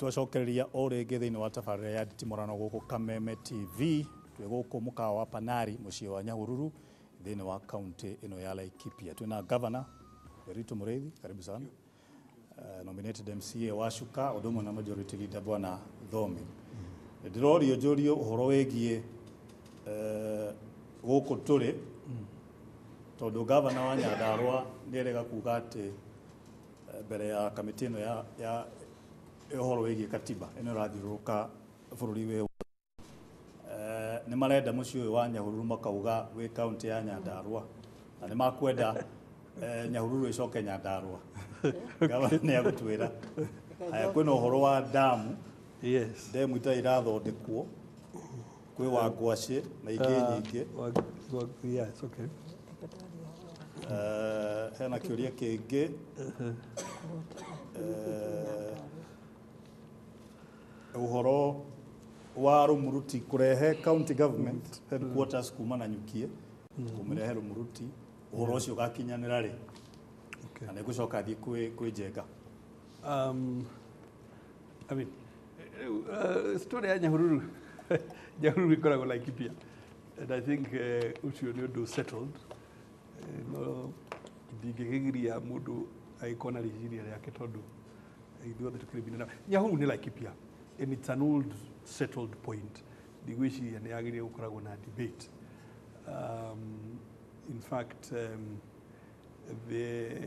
Nĩ twacokereria o rĩngĩ thĩinĩ wa tabarĩra ya nditimũrano gũkũ Kameme TV. Twĩ gũkũ mũkawa wa Panari, mũciĩ wa Nyahururu, thĩinĩ wa kaunti ĩno ya Laikipia. Twĩna Governor Nderitu Mũrĩithi, karibu sana. Nominated MCA wa Shuka, ũndũ ũmwe na Majority Leader Bwana Thomi. Ndĩrorio njũrio ũhoro wĩgiĩ gũkũ tũrĩ, tondũ gavana wa Nyandarũa nĩ erega kuga atĩ mbere ya kamĩtĩ ĩno ya ũhoro wĩgiĩ katiba ĩno ĩrathiũrũrũka bũrũri wĩ nĩ marenda mũciĩ ũyũ wa Nyahururu makauga wĩ kaunti ya Nyandarũa, na nĩ makwenda Nyahururu ĩcoke Nyandarũa. Gavana nĩ agũtwĩra. Haya, kwĩna ũhoro wa damu. Ndemu itarĩ irathondekwo, kwĩ wa ngwacĩ na ingĩ nyingĩ. Yes, okay. Hena kĩũria kĩngĩ. Ũhoro wa Rumuruti, kũrehe county government headquarters kuma Nanyukie kũmĩrehe Rumuruti, ũhoro ũcio ũgakinyanĩra rĩ? Na nĩ ngũcoka thiĩ kwĩ Njenga. I mean, story ya Nyahururu, Nyahururu ĩkoragwo Laikipia. And I think ũcio nĩ ũndũ settled. No ndingĩgĩgiria mũndũ agĩkorwo na rĩciria rĩake, tondũ ithuothe tũkĩrĩ binadamu. Nyahururu nĩ Laikipia and it's an old settled point. Ndigwĩciria nĩ yagĩrĩire gũkoragwo na debate. In fact, the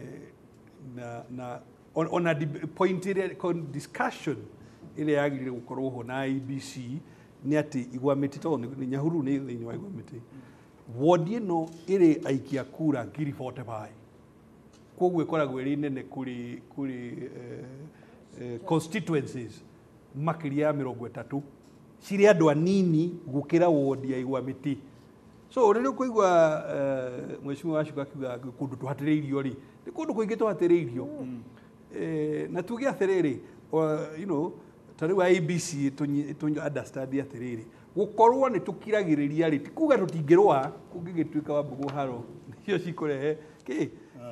na on a point ĩrĩa discussion ĩrĩa yagĩrĩire gũkorwo ho na IEBC nĩ atĩ igwa mĩtĩ, tondũ nĩ Nyahururu nĩ thĩinĩ wa igwa mĩtĩ, wodi ĩno ĩrĩ aikia kura 45,000, koguo ĩkoragwo ĩrĩ nene kũrĩ constituencies makĩria ya 30 cirĩ andũ anini gũkĩra wodi ya igwa mĩtĩ. So rĩrĩa ũkũigua mheshimiwa Wacuka akiuga kũndũ tũhatĩrĩirio rĩ, nĩ kũndũ kũingĩ tũhatĩrĩirio. Na tuge atĩrĩrĩ, ta rĩu IEBC tũ understand atĩrĩrĩ, gũkorwo nĩ tũkiragĩrĩria rĩ, ti kuga tũtingĩrũa kũngĩgĩtuĩka wa mbũgũ haro nĩcio cikũrehe kĩ,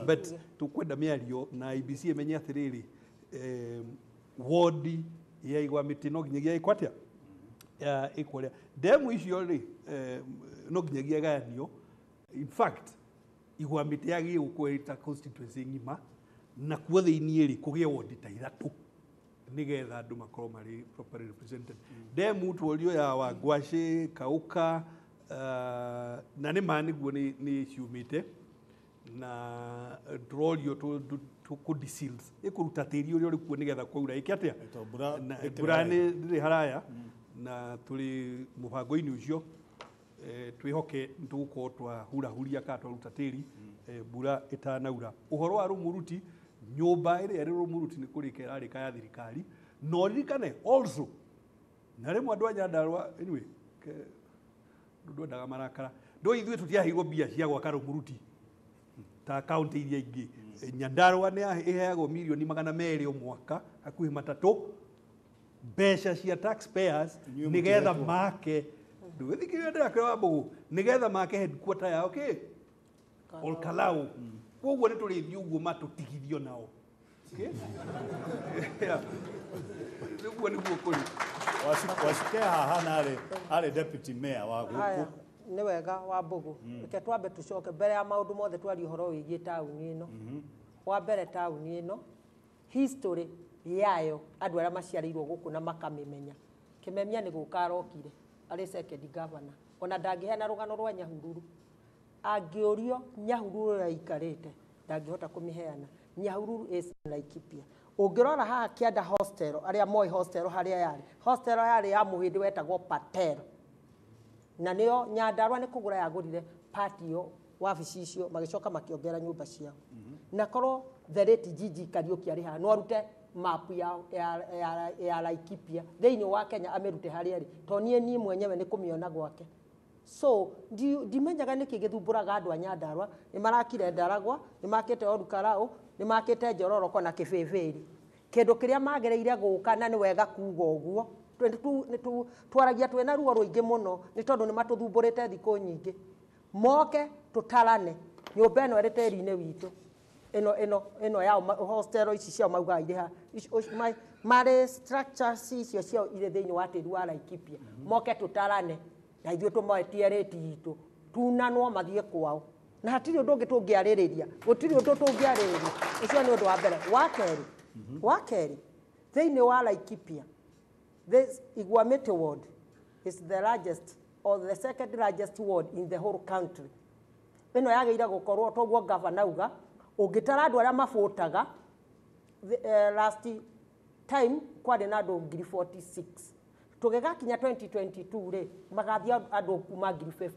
but tũkwenda mĩario na IEBC ĩmenye atĩrĩrĩ, wodi ya igwa mĩtĩ no nginyagia ĩkwo atĩa, ĩkwo ũrĩa ndemu icio rĩ, no nginyagia ĩgayanio. In fact, igwa mĩtĩ yagĩrĩire gũkorwo ĩrĩ ta constituency ng'ima, na kuo thĩiniĩ rĩ kũgĩe wodi ta ithatũ, nĩgetha andũ makorwo marĩ properly represented. Ndemu tuorio ya Wangwacĩ Kauka, na nĩ ma nĩguo nĩ ciumĩte na tũrorio tũ deseal, ĩkũruta tĩri ũrĩa ũrĩ kuo nĩgetha kwaura ĩke atĩa. Tondũ mbura Na ĩkĩrĩ mbura haraya. Nĩ ndĩrĩ haraya na tũrĩ mũbango-inĩ ũcio. Twĩhoke nĩ tũgũkorwo twahurahuria kana twaruta tĩri mbura ĩtanaura. Ũhoro wa Rumuruti, nyũmba ĩrĩa ĩrĩ Rumuruti nĩ kũrĩka ĩrarĩka ya thirikari, na ũririkane also na rĩmwe andũ a Nyandarũa, anyway, ndwendaga marakara, ndå ithuĩ tũtiaheirwo mbia cia gwaka Rumuruti ta kaunti iria ingĩ. Nyandarũa nĩ ĩheagwo mirioni 200 o mwaka, hakuhĩ 300, mbeca cia taxpayers, Inyuĩ nĩgetha mũtihetwo. Make ndũgĩthikĩrĩria ndĩrakwĩra wa mbũgũ, nĩgetha make headquarter yao kĩ Olkalau. Koguo nĩ tũrĩthiĩ ũguo matũtigithio nao. Okay? Yeah. Ũguo nĩguo kũrĩ. Wacuke haha na arĩ deputy mayor wa gũkũ. Haya, nĩ wega wa mbũgũ, reke twambe tũcoke mbere ya maũndũ mothe, twarie ũhoro wĩgiĩ taũni ĩno. Wa mbere, taũni ĩno history yayo, andũ arĩa maciarĩirwo gũkũ na makamĩmenya, Kĩmemia nĩ gũka arokire arĩ second governor, ona ndangĩheana rũgano rwa Nyahururu. Angĩũrio Nyahururu ũrĩa ĩikarĩte, ndangĩhota kũmĩheana. Nyahururu is Laikipia. Ũngĩrora haha kĩanda, hostel, arĩa moĩ hostel harĩa yarĩ, hostel yarĩ ya mũhĩndĩ wetagwo Patel, na nĩyo Nyandarũa nĩ kũgũra yagũrire part ĩyo, wabici icio, magĩcoka makĩongera nyũmba ciao. Na korwo the late Gigi Kariũki arĩ haha, no arute map ya Laikipia thĩinĩ wa Kenya, amĩrute harĩa ĩrĩ, to niĩ mwenyewe nĩ kũmĩona gwake. So ndimenyaga nĩkĩ gĩthumbũraga andũ a Nyandarũa. Nĩ marakire Ndaragwa, nĩ makĩte Orukarau, nĩ makĩte Njororoko na Kĩbĩbĩri, kĩndũ kĩrĩa magereire gũka. Na nĩ wega kuga ũguo, twaragia twĩna ruo rũingĩ mũno, nĩ tondũ nĩ matũthumbũrĩte thikũ nyingĩ. Moke tũtarane nyũmba ĩno ĩrĩ tĩri-inĩ witũ. Ĩno ĩno ĩno yao hostel ici ciao maugaga irĩ ha marĩ structures icio ciao irĩ thĩinĩ wa tĩri wa Laikipia. Moke tũtarane na ithuĩ tũmetie rĩti itũ, tunanwo mathiĩ kwao, na hatirĩ ũndũ ũngĩ tũngĩarĩrĩria, gũtirĩ ũndũ tũngĩarĩrĩria. Ũcio nĩ ũndũ wa mbere. Wa kerĩ, thĩinĩ wa Laikipia, this Igwamiti ward is the largest or the second largest ward in the whole country. Ĩno yagĩrĩire gũkorwo toguo gavana auga, ũngĩtara andũ arĩa mabũtaga, last time kwarĩ na andũ ngiri 46, tũgĩgakinya 2022 rĩ, magathiĩ andũ kuma ngiri 50.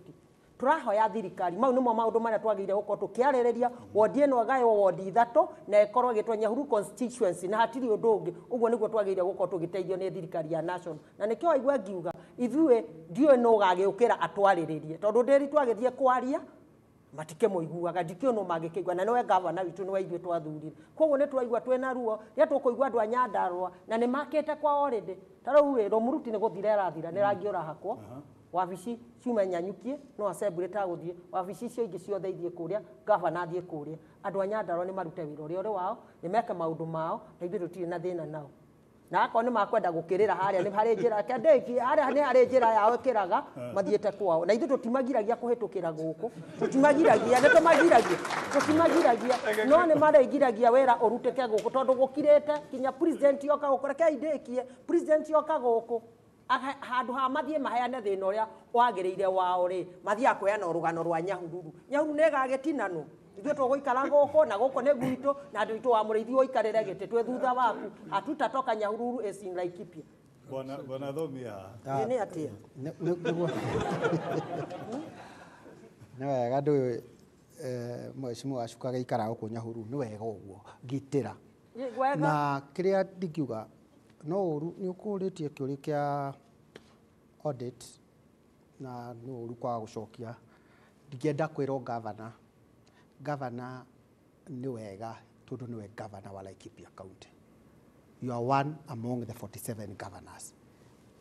Tũrahoya thirikari, mau nĩmo maũndũ marĩa twagĩrĩire gũkorwo tũkĩarĩrĩria. Wondi ĩno ĩgaywo wondi ithatũ na ĩkorwo ĩgĩtwo Nyahururu constituency, na hatirĩ ũndũ ũngĩ. Ũguo nĩguo twagĩrĩire gũkorwo tũgĩteithio nĩ thirikari ya national, na nĩkĩo waigua ngiuga ithuĩ ndiũĩ nũ ũgagĩũkĩra atwarĩrĩrie, tondũ ndĩri twagĩthiĩ kwaria matikĩmũiguaga, ndikĩũĩ nũ mangĩkĩigua, na nĩwe gavana witũ, nĩwe ithuĩ twathurire. Koguo nĩ twaigua twĩna ruo rĩrĩa tũkũigua andũ a Nyandarũa na nĩ makĩte kwa already. Ta rĩu ĩ Rũmuruti nĩ gũthira ĩrathira, nĩ rangi ũrahakwo, wabici ciume Nyanyukie, no assembly tagũthiĩ, wabici icio ingĩ ciothe ithiĩ kũrĩa, gavana athiĩ kũrĩa. Andũ a Nyandarũa nĩ marute wĩra ũrĩa ũrĩ wao, nĩ meke maũndũ mao, na ithuĩ tũtirĩ na thĩna nao. Na akorwo nĩ makwenda gũkĩrĩra harĩa, nĩ harĩ njĩra kendeki harĩa, nĩ harĩ njĩra yao ĩkĩraga mathiĩte kwao, na ithuĩ tũtimagiragia kũhĩtũkĩra gũkũ, tũtimagiragia, nĩ tũmagiragia, tũtimagiragia, no nĩ marĩgiragia wĩra ũrutĩke gũkũ, tondũ gũkirĩte kinya president yoka gũkũ. Rekei ndĩkie. President yoka gũkũ, handũ ha mathiĩ maheane thĩna ũrĩa wagĩrĩire wao rĩ, mathiaga kũheana rũgano rwa Nyahururu. Nyahururu nĩ ĩgagĩtinanwo? Ithuĩ tũgũikara gũkũ, na gũkũ nĩ gwitũ, na andũ aitũ wa mũrĩithi ũikarĩre gĩtĩ, twĩ thutha waku, hatutatoka. Nyahururu is in Laikipia. Bwana Thomia. Nĩ atĩa? Nĩ wega ndũĩ mheshimiwa Wacuka agĩikara gũkũ Nyahururu, nĩ wega ũguo ngitĩra. Wega. Na kĩrĩa ndingiuga no ũru nĩ ũkũrĩtie kĩũria kĩa audit, na nĩ ũru kwaga gũcokia. Ndingĩenda kwĩrwo gavana, gavana nĩ wega, tondũ nĩwe gavana wa Laikipia County. You are one among the 47 governors.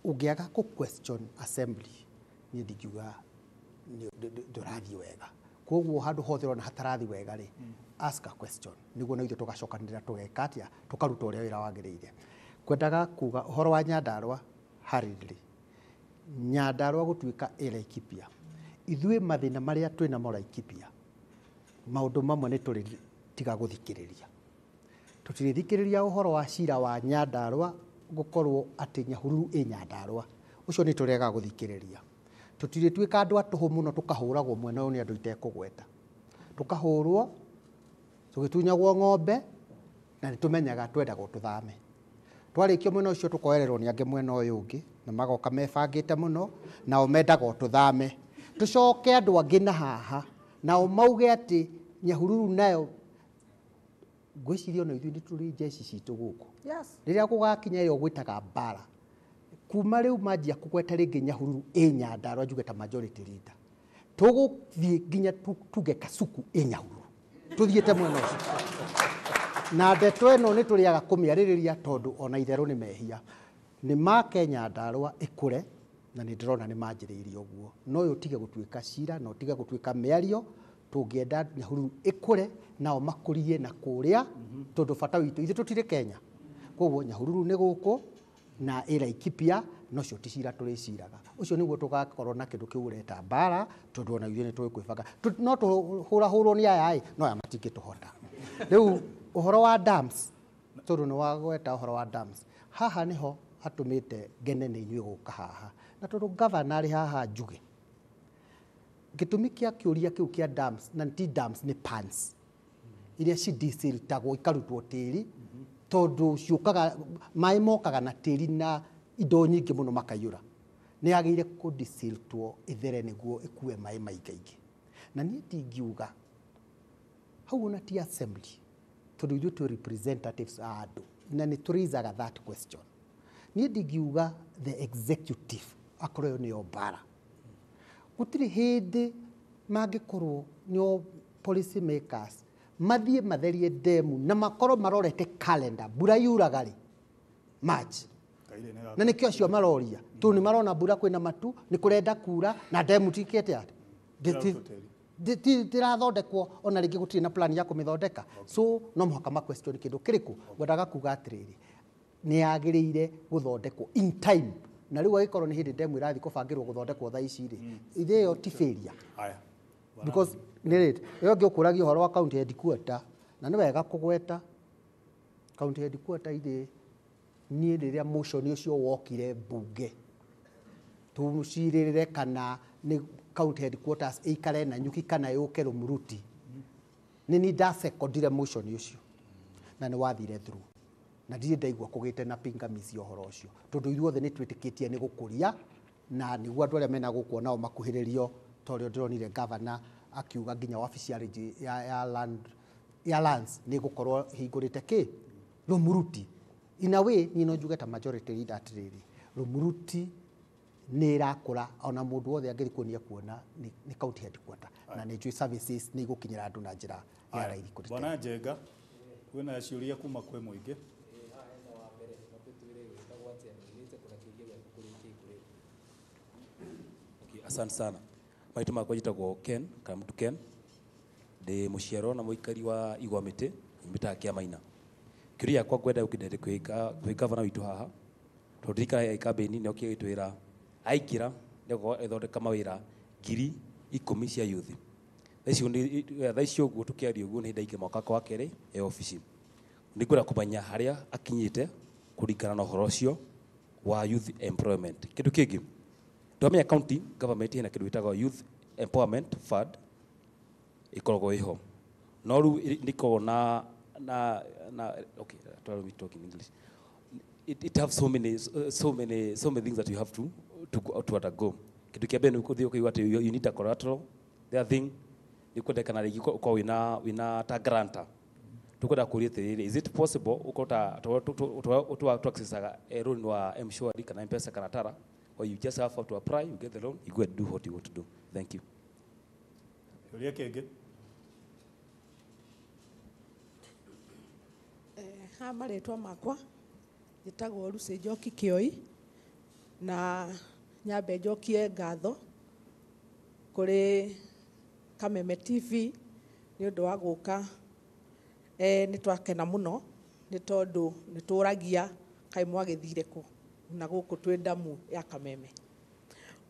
Ũngĩaga kũ question assembly, niĩ ndingiuga ndũrathiĩ wega. Koguo handũ hothe ũrona hatarathiĩ wega rĩ, ask a question, nĩguo na ithuĩ tũgacokanĩrĩra, tũgeka atĩa, tũkaruta ũrĩa wĩra wagĩrĩire. Kwendaga kuga ũhoro wa Nyandarũa hurriedly, Nyandarũa gũtuĩka ĩ Laikipia, ithuĩ mathĩna marĩa twĩnamo Laikipia, maũndũ mamwe nĩ tũrĩ tiga gũthikĩrĩria, tũtirĩthikĩrĩria ũhoro wa cira wa Nyandarũa gũkorwo atĩ Nyahururu ĩ Nyandarũa, ũcio nĩ tũregaga gũthikĩrĩria. Tũtirĩtuĩka andũ a tũhũ mũno, tũkahũragwo mwena ũyũ nĩ andũ itekũgweta, tũkahũrwo tũgĩtunyagwo ng'ombe, na nĩ tũmenyaga twendagwo tũthame. Twarĩkia mwena ũcio, tũkoererwo nĩ angĩ mwena ũyũ ũngĩ, na magoka mebangĩte mũno, nao mendagwo tũthame. Tũcoke andũ angĩ na haha nao mauge atĩ Nyahururu nayo. Ngwĩciria ona ithuĩ nĩ tũrĩ njeci citũ gũkũ. Rĩrĩa gũgakinya ĩyo gwĩtaga mbara, kuma rĩu manjia kũgweta rĩngĩ Nyahururu ĩ Nyandarũa, njuge ta majority leader tũgũthiĩ nginya tuge Kasuku ĩ Nyahururu, tũthiĩte mwena ũcio. Na ndeto ĩno nĩ tũrĩaga kũmĩarĩrĩria, tondũ ona itherũ nĩ mehia nĩ make Nyandarũa ĩkũre, na nĩ ndĩrona nĩ manjĩrĩirie ũguo. No ũyũ ũtige gũtuĩka cira na ũtige gũtuĩka mĩario. Tũngĩenda Nyahururu ĩkũre, nao makũrie na kũrĩa, tondũ bata witũ ithuĩ tũtirĩ Kenya. Koguo Nyahururu nĩ gũkũ na ĩ Laikipia, no cio ti cira tũrĩciraga. Ũcio nĩguo tũgakorwo na kĩndũ kĩu ũreta mbara, tondũ ona ithuĩ nĩ tũĩ kwĩbanga. No tũhũrahũrwo nĩ aya ĩ, no aya matingĩtũhota. Rĩu ũhoro wa dams, tondũ nĩ wagweta ũhoro wa dams, haha nĩho hatũmĩte ngene nĩ inyuĩ gũka haha, na tondũ gavana arĩ haha, njuge gĩtũmi kĩa kĩũria kĩu kĩa dams, na ti dams, nĩ pans iria cidisiltagwo ikarutwo tĩri, tondũ ciũkaga maĩ mokaga na tĩri na indo nyingĩ mũno makaiyũra. Nĩ yagĩrĩire kũdisiltwo ĩthere nĩguo ĩkue maĩ maingaingĩ. Na niĩ ndingiuga hau ona ti assembly, tondũ ithuĩ twĩ representatives a andũ na nĩ tũraisaga that question. Niĩ ndingiuga the executive akorwo ĩyo nĩyo mbara. Gũtirĩ hĩndĩ mangĩkorwo nĩo policy makers mathiĩ matherie ndemu na makorwo marorete calendar, mbura yuraga rĩ, March. Kaire nĩ Na nĩkĩo acio maroria, tondũ nĩ marona mbura, kwĩna matu, nĩ kũrenda kura, na ndemu tikĩte atĩ Ĩrarutwo tĩri. Ndĩrathondekwo ona rĩngĩ gũtirĩ na plan ya kũmĩthondeka. So no mũhaka ma question kĩndũ kĩrĩkũ. Ngwendaga kuga atĩrĩrĩ, nĩ yagĩrĩire gũthondekwo in time, na rĩu agĩkorwo nĩ hĩndĩ ndemu ĩrathiĩ kũbangĩrwo gũthondekwo thaa ici rĩ, ithe ĩyo ti failure. Haya. Because nĩ rĩrĩ, ĩyo ĩngĩ ũkũragia ũhoro wa county headquarter, na nĩ wega kũgweta county headquarter. Ithe niĩ rĩrĩa motion ũcio wokire mbunge tũcirĩrĩre kana nĩ county headquarters ĩikare Nanyuki kana yũke Rumuruti, nĩ ni ndacekondire motion ũcio na nĩ wathire through, na ndirĩ ndaigua kũgĩte na pingamizi ũhoro ũcio, tondũ ithuothe nĩ twĩtĩkĩtie nĩ gũkũria na nĩguo andũ arĩa mena gũkũ nao makuhĩrĩrio, ta ũrĩa ndĩronire governor akiuga nginya wabici ya land ya lands nĩ gũkorwo hingũrĩte kĩ Rumuruti. In a way, niĩ no njuge ta majority leader atĩrĩrĩ, Rumuruti nĩ ĩrakũra, ona mũndũ wothe angĩthiĩ kuo nĩ ekuona nĩ county headquarter, na nĩ njũĩ services nĩ igũkinyĩra andũ na njĩra ya raithi kũrĩ tene. Bwana Njenga, kwĩna ciũria kuma kwĩ mũingĩ. Haha hena wa mbere, no twĩre wĩtagwo atĩa na umĩte kũ na kĩũria gĩaku kũrĩ kĩ kũrĩ. Okay, asante sana. Maitũ makwa njĩtagwo Ken kana Mũtu Ken, ndĩ mũciarwo na mũikari wa Igwa Mĩtĩ, nyumĩte Kĩamaina. Kĩũria gĩakwa ngwenda gũkĩndende kwĩ gavana witũ haha, tondũ ndirikana e kambĩini nĩ okire gũtwĩra aingĩra nĩ gũkorwo agĩthondeka mawĩra 10,000 cia youth. Thaa ici ũguo tũkĩaria ũguo nĩ hĩndĩ aingĩra mwaka wa kerĩ e obici. Nĩ ngwenda kũmenya harĩa akinyĩte kũringana na ũhoro ũcio wa youth employment. Kĩndũ kĩngĩ, twamenya county government hena kĩndũ gĩtagwo youth empowerment fund ĩkoragwo ĩho, no rĩu nĩ ĩkoragwo na okay, try me talk in English. It have so many things that you have to undergo. Kĩndũ kĩa mbere nĩ ũgũthiĩ ũkaigua atĩ you need a collateral. The other thing nĩ kwendekana rĩngĩ ũkorwo wĩna ta grantor. Tukwenda kũria atĩrĩrĩ, is it possible ũkorwo ta tũ accessaga loan wa M-Shwari kana M-Pesa kana Tala, or you just have to apply, you get the loan, you go and do what you want to do? Thank you. Kĩũria kĩngĩ. Ha marĩtwa makwa njĩtagwo Lucy Njoki Kĩoi, na nyambe njokie ngatho kũrĩ Kameme TV nĩ ũndũ wa gũka. Nĩ twakena mũno nĩ tondũ nĩ tũragia kaĩ mwagĩthire kũ na gũkũ twĩ ndamu ya Kameme.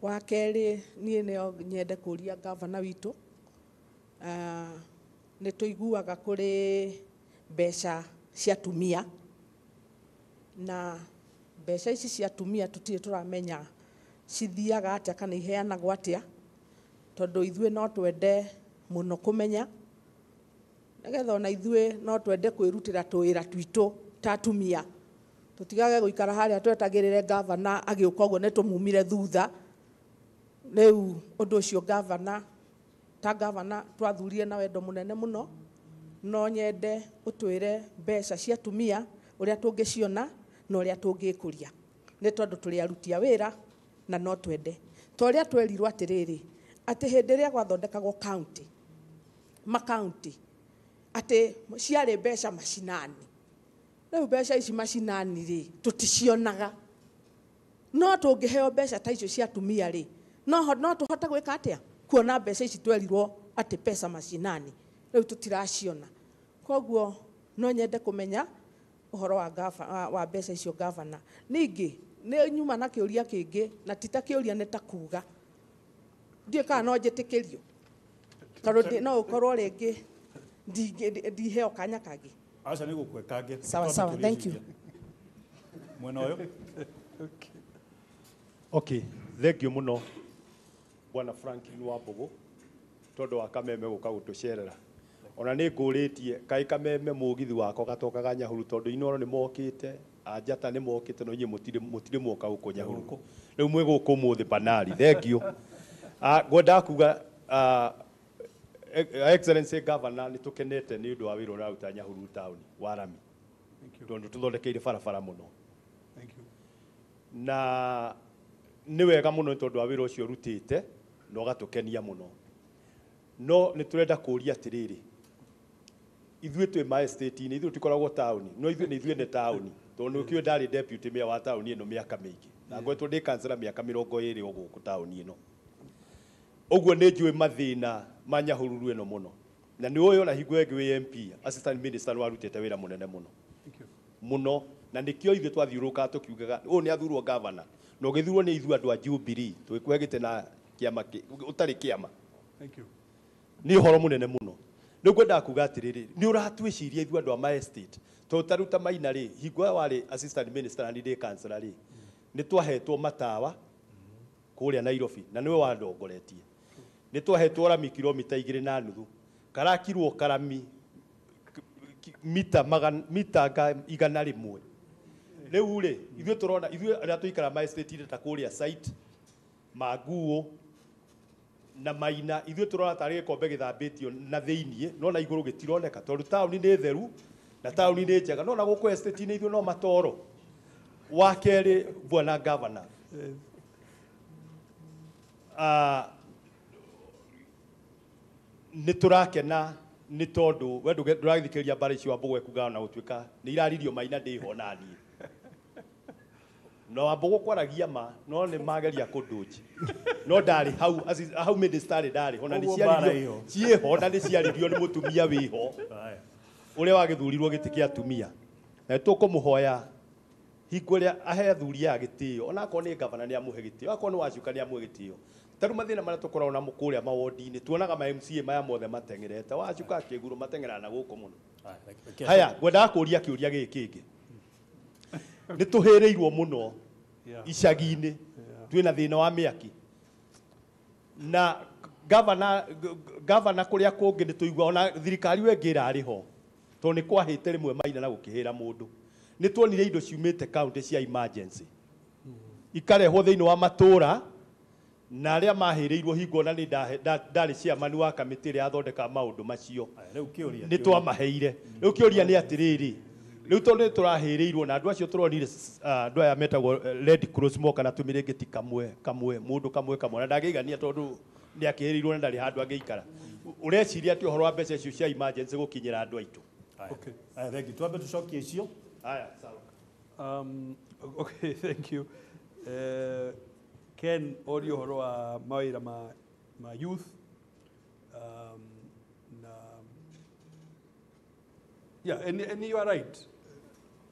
Wa kerĩ, niĩ no nyende kũria gavana witũ, nĩ tũiguaga kũrĩ mbeca cia atumia, na mbeca ici cia atumia tũtirĩ tũramenya cithiaga atĩa kana iheanagwo atĩa, tondũ ithuĩ no twende mũno kũmenya nĩgetha ona ithuĩ no twende kwĩrutĩra tũwĩra twitũ ta atumia, tũtigage gũikara harĩa twetagĩrĩre gavana agĩũka ũguo nĩ tũmumire thutha. Rĩu ũndũ ũcio gavana, ta gavana twathurire na wendo mũnene mũno, no nyende ũtwĩre mbeca cia atumia ũrĩa tũngĩciona na ũrĩa tũngĩkũria, nĩ tondũ tũrĩ aruti a wĩra na no twende ta ũrĩa twerirwo atĩrĩrĩ, atĩ hĩndĩ ĩrĩa gwathondekagwo county, makaunti, atĩ ciarĩ mbeca macinani. Rĩu mbeca ici macinani rĩ, tũticionaga. No tũngĩheo mbeca ta icio cia atumia rĩ, no tũhote gwĩka atĩa kuona mbeca ici twerirwo atĩ pesa macinani, rĩu tũtiraciona. Koguo no nyende kũmenya ũhoro wa mbeca icio, gavana. Ningĩ nĩ nyuma na kĩũria kĩngĩ, na ti ta kĩũria, nĩ ta kuga ndiũĩ kana no njĩtĩkĩrio, tondũ no ũkorwo rĩngĩ ndiheo kanya kangĩ. Aca, nĩ gũkwe kangĩ. Sawa, sawa, thank you. Mwena ũyũ. Okay, thank you muno Bwana Franklin Wambugu tondu wa Kameme guka gutucerera. Ona nĩ ngũrĩtie kaĩ Kameme mũgithi wakwa gatokaga Nyahururu, tondũ Inoro nĩ mokĩte, Anjata nĩ mokĩte, no inyuĩ mũtirĩ mwoka gũkũ Nyahururu. Rĩu mwĩ gũkũ ũmũthĩ banari. Thank you. Ngwendaga kuga, Excellency Governor, nĩ tũkenete nĩ ũndũ wa wĩra ũraruta Nyahururu town wa rami, tondũ tũthondekeire barabara mũno. Thank you. Na nĩ wega mũno nĩ tondũ wa wĩra ũcio ũrutĩte na ũgatũkenia mũno. No nĩ tũrenda kũũria atĩrĩrĩ, ithuĩ twĩ ma estate-inĩ, ithuĩ tũkoragwo taũni, no ithuĩ nĩ ithuĩ nĩ taũni, tondũ nĩ ũkĩũĩ ndarĩ deputy mayor wa taũni ĩno mĩaka mĩingĩ, na ngoretwo ndĩ councillor mĩaka 20 o gũkũ taũni ĩno. Ũguo nĩ njũĩ mathĩna ma Nyahururu ĩno mũno. Na nĩ ũĩ ona hingo ĩngĩ wĩ MP, assistant minister, nĩ warutĩte wĩra mũnene mũno. Thank you. Mũno. Na nĩkĩo ithuĩ twathiũrũrũkaga tũkiugaga ũyũ nĩ athurwo gavana na ũgĩthurwo nĩ ithuĩ andũ a Jubilee tũgĩkũhe gĩtĩ na kĩama ũtarĩ kĩama. Thank you. Nĩ ũhoro mũnene mũno. Rĩu ngwendaga kuga atĩrĩrĩ, nĩ ũratwĩciria ithuĩ andũ a ma estate, tondũ ta rĩu ta Maina rĩ, hingo ĩyo warĩ assistant minister na niĩ ndĩ councillor rĩ, nĩ twahetwo matawa kũrĩa Nairobi na nĩwe wandongoretie. Nĩ twahetwo rami kilomita 2.5, karakirwo karami mita magana, mita 100. Rĩu rĩ, ithuĩ tũrona, ithuĩ arĩa tũikara ma estate ta kũrĩa site, Manguo na Maina, ithuĩ tũrona tarĩ gĩkombe gĩthambĩtio na thĩiniĩ, no na igũrũ gĩtironeka tondũ taũni nĩ theru na taũni nĩ njega, no na gũkũ estate-inĩ ithuĩ no matoro. Wa kerĩ, bwana governor, nĩ tũrakena nĩ tondũ we ndũrathikĩrĩria mbara icio Wambũgũ ekugaga na gũtuĩka nĩ iraririo Maina ndĩho na niĩ. Na Wambũgũ kwaragia ma, no nĩ mageria kũndũnji. No ndarĩ hau, hau minister ndarĩ ho, na nĩ Ũguo mbara ciaririo ĩho. ciĩho, na nĩ ciaririo nĩ mũtumia wĩho ũrĩa wagĩthurirwo gĩtĩ kĩa atumia. Na tũkũmũhoya hingo ĩrĩa ahe athuri aya gĩtĩo, ona akorwo nĩ gavana nĩ amũhe gĩtĩo, akorwo nĩ Wacuka nĩ amũhe gĩtĩo. Ta rĩu mathĩna marĩa tũkoragwo namo kũrĩa mawondi-inĩ, tuonaga ma MCA maya mothe mateng'erete, Wacuka akĩgurwo mateng'eraga na gũkũ mũno. Haya, ngwendaga kũũria kĩũria gĩkĩ kĩngĩ. Nĩ tũhĩrĩirwo mũno icagi-inĩ, twĩna thĩna wa mĩaki. Na gavana kũrĩa kũngĩ nĩ tũigua ona thirikari we ĩngĩ ĩrarĩ ho, tondũ nĩ kwahĩte rĩmwe Maina na gũkĩhĩra mũndũ. Nĩ tuonire indo ciumĩte county cia emergency ikarehwo thĩinĩ wa matũra, na arĩa mahĩrĩirwo hingo na nĩ ndarĩ chairman wa kamĩtĩ ĩrĩa yathondekaga maũndũ macio. Rĩu kĩũria, Nĩ twamaheire. Rĩu kĩũria nĩ atĩrĩrĩ, rĩu tondũ nĩ tũrahĩrĩirwo na andũ acio tũronire, andũ aya metagwo Red Cross moka na tũmĩrĩngĩti kamwe kamwe, mũndũ kamwe kamwe, na ndangĩigania tondũ nĩ akĩhĩrĩirwo na ndarĩ handũ angĩikara. Ũreciria atĩ ũhoro wa mbeca icio cia emergency gũkinyĩra andũ aitũ? Okay. Aya, thank you. Twambe tũcokie icio. Aya, sawa. Okay, thank you. Ken oria ũhoro wa mawĩra ma youth, na yeah, and you are right.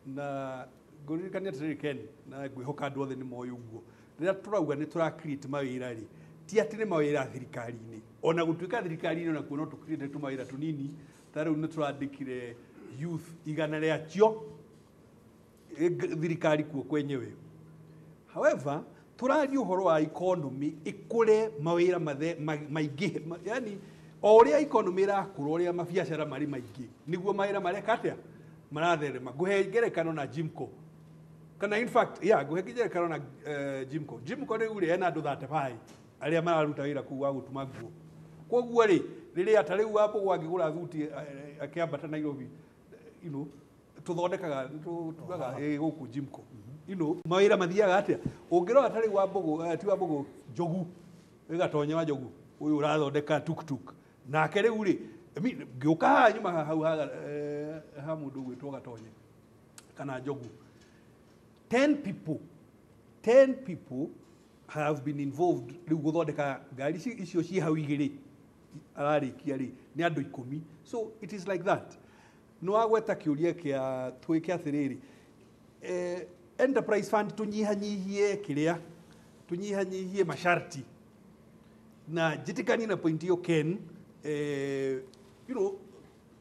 Na ngũririkania atĩrĩrĩ Ken, na ngwĩhoka andũ othe nĩ moĩ ũguo. Rĩrĩa tũrauga nĩ tũra create mawĩra rĩ, ti atĩ nĩ mawĩra thirikari-inĩ. Ona gũtuĩka thirikari-inĩ onakuo no tũ create tũmawĩra tũnini, ta rĩu nĩ tũrandĩkire youth 100 thirikari kuo kwenyewe. However, tũraria ũhoro wa economy ĩkũre mawĩra maingĩ, yani o ũrĩa economy ĩrakũra, ũrĩa mabiacara marĩ maingĩ, nĩguo mawĩra mareka atĩa? Maratherema. Ngũhe ngerekano na Jimco. Kana in fact, yeah, ngũhe ngerekano na Jimco. Jimco rĩu rĩ, ena andũ 35 arĩa mararuta wĩra kũu wa gũtuma nguo. Koguo rĩ, rĩrĩa ta rĩu Wambũgũ angĩgũra thuti, akĩambata Nairobi, you know, tũthondekaga, tugaga, gũkũ Jimco. You know, mawĩra mathiaga atĩa? Ũngĩrora ta rĩu Wambũgũ, ti Wambũgũ, Njogu, ĩgatonya wa Njogu, ũyũ ũrathondeka tuktuk. Nake rĩu rĩ, I mean, ngĩũka haha nyuma hau ha mũndũ ũgwĩtwo Gatonye kana Njogu. 10 people have been involved rĩu gũthondeka ngari icio ciĩ hau igĩrĩ ararĩkia rĩ, nĩ andũ 10. So it is like that. Nĩ wagweta kĩũria kĩa twĩke atĩrĩrĩ, enterprise fund tũnyihanyihie kĩrĩa, tũnyihanyihie masharti. Na njĩtĩkanie na point ĩyo Ken, you know,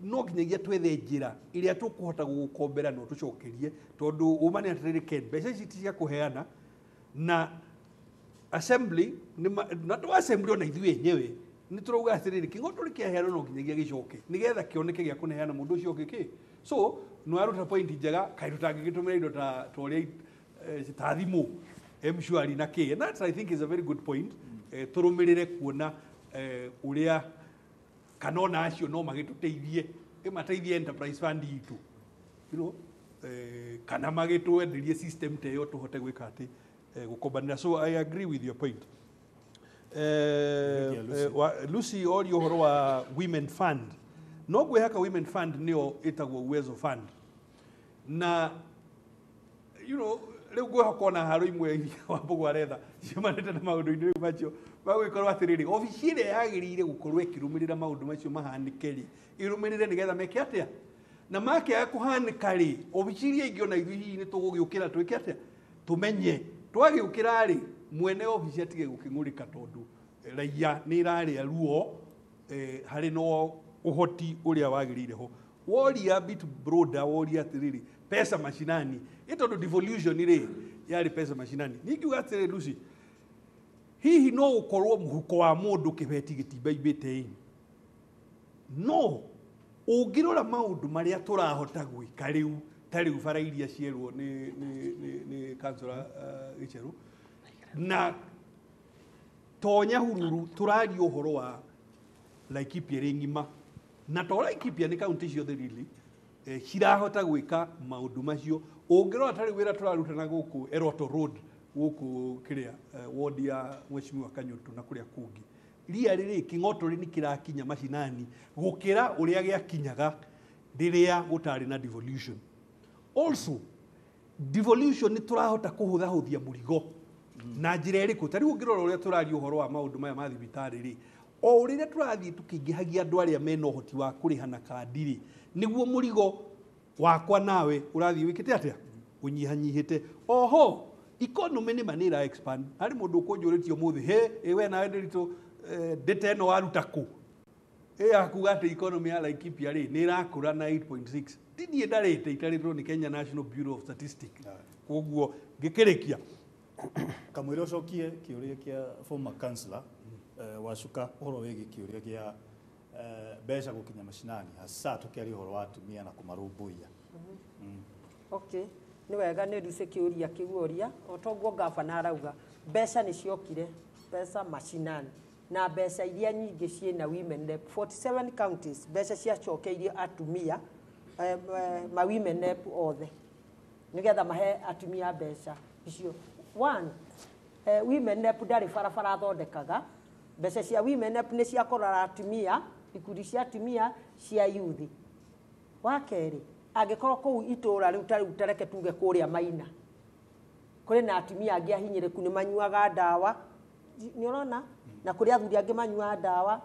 no nginyagia twethe njĩra ĩrĩa tũkũhota gũgũkombera na ũtũcokerie, tondũ ũma nĩ atĩrĩrĩ Ken, mbeca ici ti cia kũheana, na assembly, na to assembly ona ithuĩ enyewe nĩ tũrauga atĩrĩrĩ, kĩng'ondo kĩaheanwo no nginyagia gĩcoke nĩgetha kĩoneke gĩa kũneana mũndũ ũcio ũngĩ kĩ. So nĩ waruta point njega, kaĩ tũtangĩgĩtũmĩra indo ta ũrĩa ta thimũ, M-Shwari na kĩ. And that I think is a very good point. Tũrũmĩrĩre kuona ũrĩa kana ona acio no magĩtũteithie, ĩmateithie enterprise fund itũ, you know, kana magĩtwenderie system ta ĩyo tũhote gwĩka atĩ, gũkombanĩra. So I agree with your point. Lucy oria ũhoro wa Women Fund. No ngwĩhaka Women Fund nĩyo ĩtagwo Uwezo Fund. Na you know, rĩu ngwĩhoka ona haro imwe iria Wambũgũ aretha ciumanĩte na maũndũ-inĩ rĩu macio Magũgĩkorwo atĩrĩrĩ, obici ĩrĩa yagĩrĩire gũkorwo ĩkĩrũmĩrĩra maũndũ macio mahanĩke rĩ, ĩrũmĩrĩre nĩgetha meke atĩa? Na makĩaga kũhanĩka rĩ, obici iria ingĩ ona ithuĩ hihi nĩ tũgũgĩũkĩra twĩke atĩa? Tũmenye. Twagĩũkĩra rĩ, mwene obici atige gũkĩng'ũrĩka tondũ raia nĩ ĩrarĩa ruo harĩ na ũhoti ũrĩa wagĩrĩire ho. Woria bit broader, woria atĩrĩrĩ, pesa mashinani, ĩ tondũ devolution rĩ yarĩ pesa mashinani. Ningiuga atĩrĩrĩ Lucy, hihi no ũkorwo mũhuko wa mũndũ kĩbeti gĩtimbaimbĩte ĩ, no ũngĩrora maũndũ marĩa tũrahota gwĩka rĩu, ta rĩu bara iria cierwo nĩ councillor Gĩcherũ na to Nyahururu, tũraria ũhoro wa Laikipia ĩrĩ ng'ima, na to Laikipia, nĩ kaunti ciothe really cirahota gwĩka maũndũ macio. Ũngĩrora ta rĩu wĩra tũraruta na gũkũ Eroto Road, gũkũ kĩrĩa ward ya Mheshimiwa Kanyutu na kũrĩa kũngĩ, ria rĩrĩ kĩng'otorĩ nĩ kĩrakinya macinani gũkĩra ũrĩa gĩakinyaga rĩrĩa gũtarĩ na devolution. Also devolution nĩ tũrahota kũhũthahũthia mũrigo na njĩra ĩrĩkũ? Ta rĩu ũngĩrora ũrĩa tũraria ũhoro wa maũndũ maya ma thibitarĩ rĩ, o rĩrĩa tũrathiĩ tũkĩingĩhagia andũ arĩa mena ũhoti wa kũrĩha na kandi rĩ, nĩguo mũrigo wakwa nawe ũrathiĩ wĩkĩte atĩa? Ũnyihanyihĩte. Oho economy nĩ ma nĩ ĩra expand. Harĩ mũndũ ũkũnjũrĩtie ũmũthĩ, he ĩ we nawe Ndiritu, ndĩte ĩno waruta kũ? Ĩ ya kuga atĩ economy ya Laikipia rĩ nĩ ĩrakũra na 8.6. Ti niĩ ndarĩte, itarĩtwo nĩ Kenya National Bureau of Statistics. Koguo ngĩkĩrĩkia, Kamwĩra ũcokie kĩũria kĩa former councillor Wacuka ũhoro wĩgiĩ kĩũria kĩa mbeca gũkinya macinani, hasa tũkĩaria ũhoro wa atumia na kũmarũmbũiya. Okay, nĩ wega nĩ Lucy kĩũria kĩu oria. O toguo gavana arauga, mbeca nĩ ciokire pesa mashinani, na mbeca iria nyingĩ ciĩna women rep 47 counties, mbeca ciacokeirio atumia, ma women rep othe, nĩgetha mahe atumia mbeca icio. One, women rep ndarĩ barabara athondekaga. Mbeca cia women rep nĩ cia kũrora atumia, ikundi cia atumia, cia youth. Wa kerĩ, angĩkorwo kũu itũũra rĩu, ta rĩu tareke tuge kũrĩa Maina kũrĩ na atumia angĩ ahinyĩrĩku, nĩ manyuaga ndawa, nĩ ũrona, na kũrĩ athuri angĩ manyuaga ndawa,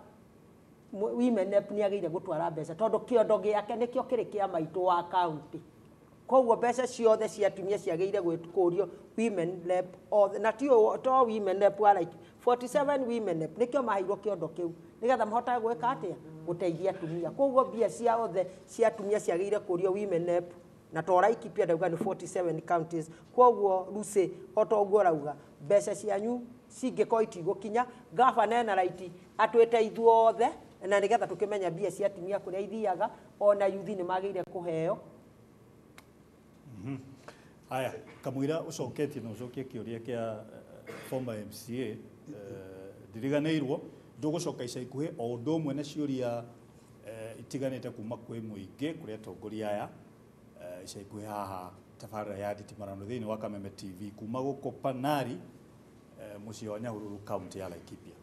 women rep nĩ agĩrĩire gũtwara mbeca tondũ kĩondo gĩake nĩkĩo kĩrĩ kĩa maitũ wa kaunti. Koguo mbeca ciothe cia atumia ciagĩrĩire kũrio women rep othe, na ti to women rep wa like 47 women rep, nĩkĩo maheirwo kĩondo kĩu nĩgetha mahotage gwĩka atĩa? Gũteithia atumia. Koguo mbia cia othe cia atumia ciagĩrĩire kũrio women rep, na to Laikipia, ndauga nĩ 47 counties. Koguo Lucy, o ta ũguo ũrauga, mbeca cianyu cingĩkorwo itigũkinya, gavana ena right atwĩte ithuothe na nĩgetha tũkĩmenya mbia cia atumia kũrĩa ithiaga. Ona yuthi nĩ magĩrĩire kũheo. Haya, kamũira ũcoketie na ũcokie kĩũria kĩa former MCA, ndiriganĩirwo ndũgũcoka ica ikuhĩ o ũndũ ũmwe na ciũria itiganĩte kuma kwĩ mũingĩ kũrĩ atongoria aya ica ikuhĩ haha tabarĩra ya Nditimarano thĩinĩ wa Kameme TV kuma gũkũ Panari, mũciĩ wa Nyahururu, kaunti ya Laikipia.